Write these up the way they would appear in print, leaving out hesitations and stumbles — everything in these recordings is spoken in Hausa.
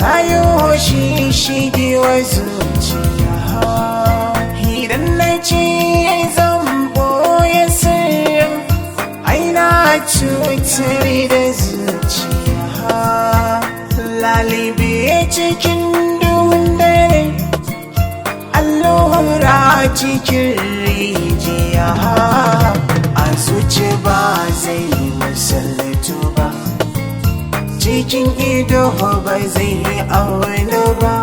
Na yi hoshi shigewa zuciya. Idan na ce zan boye sirrin, ai na cutar da zuciya. Lalibe cikin duhun dare, allura cikin rijiya. A zuci ba zai misaltu ba, cikin ido ba zai yi aure ba,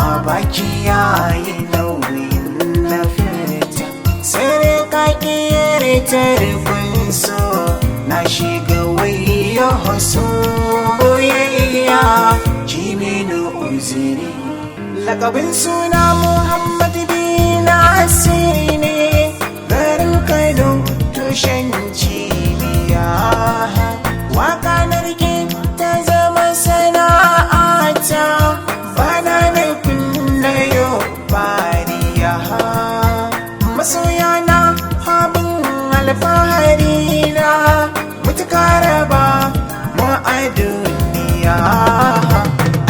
a baki yayi nauyin na fita. Sai ka kere tarkon so, na shiga wayo soyayya, kimi na uziri. Lakabin suna Muhammad bin Asiri ne, garin Kano tushen cibiya. Waka na rike ta zama sana'ata, bana nufin na yau fariya. Masoya na abin alfahari na, mutuka raba mu a duniya.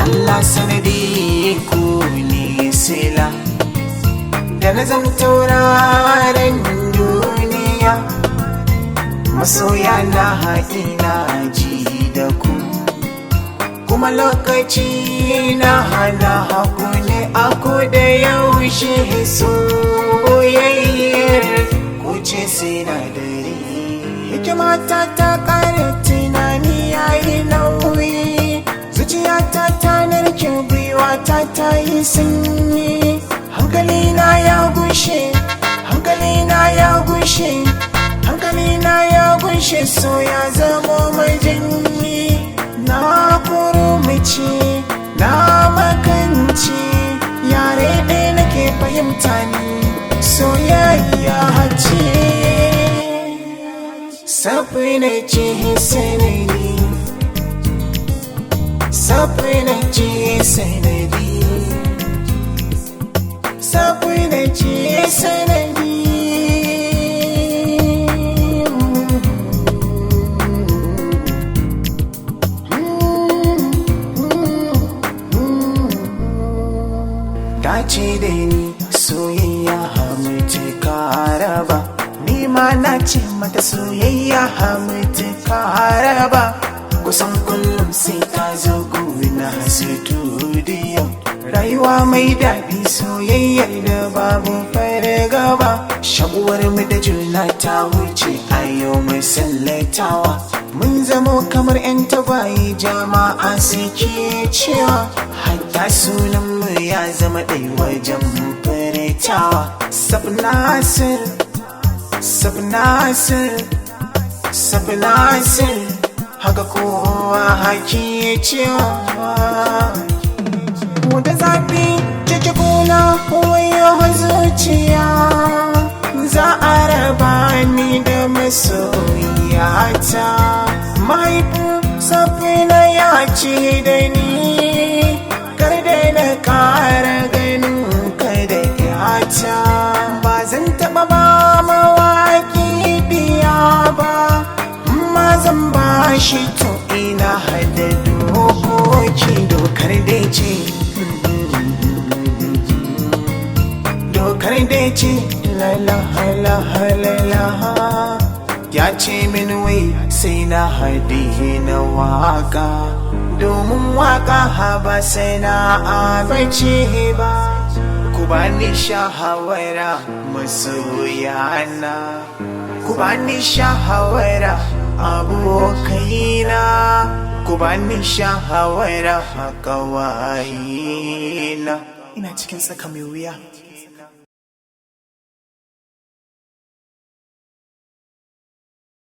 Allah sanadi ku ne sila da na zam tauraron duniya. Masoya na ina ji da ku, kuma lokaci na hana haku ne a da yaushe. Soyayyar ku ce sinadari, hikimata ta ƙara tunani yayi nauyi. Zuciyata ta narke, gwiwata ta yi sanyi. Hankalina ya gushe, hankalina ya gushe, hankalina ya gushe. So ya zamo majanyi, na kurmuce, na makanci. Yare ɗaya nake fahimta ni, soyayya ce. Safina ce sanadi, safina ce sanadi, safina ce sanadi. Dace da ni soyayya hamtu karaba, ni ma na ce mata soyayya hamtu karaba. Kusan kullum sai ta zo gona studio. Rayuwa mai daɗi, soyayyar da babu fargaba. Shakuwar mu da juna ta wuce a yau mai sallatawa. Mun zamo kamar 'yan tagwaye, jama'a suke cewa. Hatta sunan mu ya zama ɗai wajen furtawa. Sabnasir, Sabnasir, Sabnasir, haka kowa haki cewa. Da zafi ciki kuna wayo zuciya, za a raba ni da masoyiyata. Mahaifin Safina ya ce da ni kar da na kara ganin ka da yata. Ba zan taɓa ba mawaƙi biya ba, ma zan ba shi to ina hada dokoki. Dokar da ce, dokar da ce la la la la la. Ya ce min wai sai na haɗe na waka, domin waka ba sana'a bace ba. Ku bani shahawara masoyana, ku bani shahawara abokaina, ku bani shahawara kawayena. Ina cikin tsaka mai wuya.